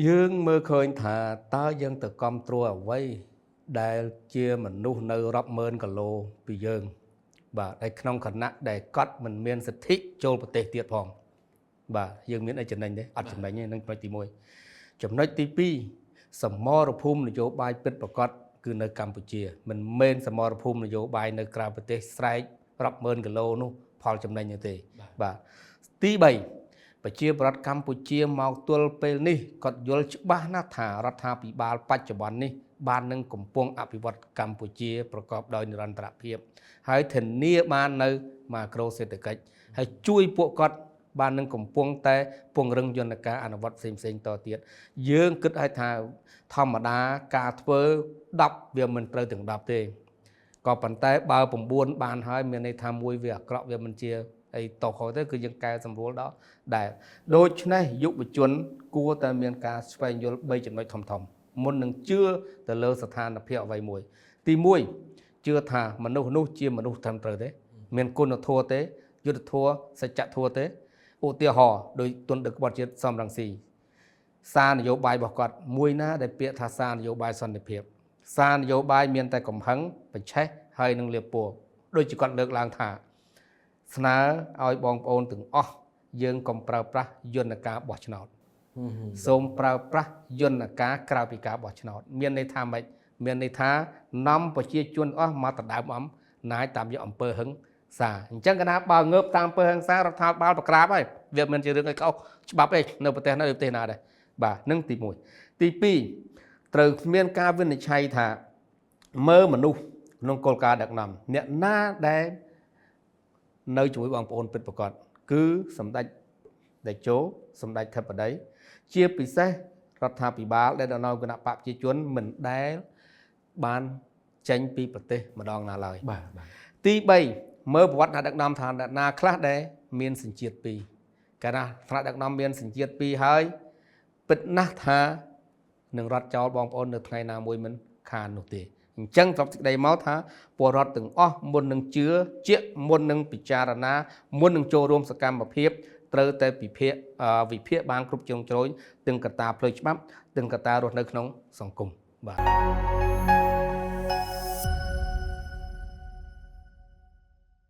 យើងមើលឃើញថាតើយើងទៅគ្រប់គ្រងអ្វីដែលជាមនុស្សនៅរាប់ម៉ឺនគីឡូពីយើង បាទហើយក្នុងខណៈដែលគាត់មិនមានសិទ្ធិចូលប្រទេសទៀតផងបាទយើងមានអីចំណេញទេអត់ចំណេញទេនឹងចំណុចទី1ចំណុចទី2សមរភូមិនយោបាយពិតប្រាកដគឺនៅកម្ពុជា មិនមែនសមរភូមិនយោបាយនៅក្រៅប្រទេសស្រែករាប់ម៉ឺនគីឡូនោះផលចំណេញទេបាទទី3ប្រជាប្រដ្ឋកម្ពុជាមកទល់ពេលនេះគាត់យល់ច្បាស់ណាស់ថារដ្ឋាភិបាលបច្ចុប្បន្ននេះបាននឹងកំពុងអភិវឌ្ឍកម្ពុជាប្រកបដោយនិរន្តរភាព ហើយធានាបាននៅម៉ាក្រូសេដ្ឋកិច្ចហើយជួយពួកគាត់បាននឹងកំពុងតែពង្រឹងយន្តការអនុវត្តផ្សេងផ្សេងៗតទៀតយើងគិតឲ្យថាធម្មតាការធ្វើ10វាមិនត្រូវទាំង10ទេក៏ប៉ុន្តែបើ9បានហើយមានន័យថាមួយវាអាក្រក់វាមិនជាអីតោះខុសទេគឺយើងកែសម្រួលដល់ដែលដូច្នេះយុវជនគួរតែមានការស្វែងយល់3ចំណុចធំៗមុននឹងជឿទៅលើស្ថានភាពអ្វីមួយទី1ជឿថាមនុស្សនោះជាមនុស្សត្រឹមត្រូវទេ មានគុណធម៌ទេយុត្តិធម៌សច្ចធម៌ទេឧទាហរណ៍ដោយទុនដឹកក្បត់ជាតិសំរងស៊ីសារនយោបាយរបស់គាត់មួយណាដែលពាក្យថាសារនយោបាយសន្តិភាពសារនយោបាយមានតែកំហឹងបញ្ឆេះហើយនឹងលាបពណ៌ដូចជាគាត់លើកឡើងថាស្នើឲ្យបងប្អូនទាំងអស់យើងកុំប្រើប្រាស់យន្តការបោះឆ្នោតសូមប្រើប្រាស់យន្តការក្រៅពីការបោះឆ្នោតមានន័យថាម៉េចមានន័យថានាំប្រជាជនអស់មកដណ្ដើមអំណាចតាមរយៈអំពើហិង្សាអញ្ចឹងកណាបើងើបតាមអំពើហិង្សារដ្ឋាភិបាលប្រក្រាបហើយវាមិនជារឿងអីខុសច្បាប់អីនៅប្រទេសណាឬប្រទេសណាដែរបាទនឹងទី1ទី2ត្រូវមានការវិនិច្ឆ័យថាមើលមនុស្សក្នុងគោលការណ៍ដឹកនាំអ្នកណាដែលនៅជាមួយបងប្អូនពិតប្រាកដគឺសម្ដេចតេជោសម្ដេចធិបតីជាពិសេសរដ្ឋាភិបាលដែលដឹកនាំគណៈបកប្រជាជនមិនដែលបានចេញពីប្រទេសម្ដងណាឡើយ បាទបាទ ទី3មើលប្រវត្តិអ្នកដឹកនាំថាអ្នកណាខ្លះដែលមានសញ្ជាតិពីរកាលណាថ្នាក់ដឹកនាំមានសញ្ជាតិពីរហើយពិតណាស់ថានឹងរត់ចោលបងប្អូននៅថ្ងៃណាមួយមិនខាននោះទេអញ្ចឹងទ្របសេចក្តីមកថាពលរដ្ឋទាំងអស់មុននឹងជឿជាក់មុននឹងពិចារណាមុននឹងចូលរួមសកម្មភាពត្រូវតែពិភាកវិភាគបានគ្រប់ជ្រុងជ្រោយទាំងកត្តាផ្លូវច្បាប់ទាំងកត្តារស់នៅក្នុងសង្គមបាទ។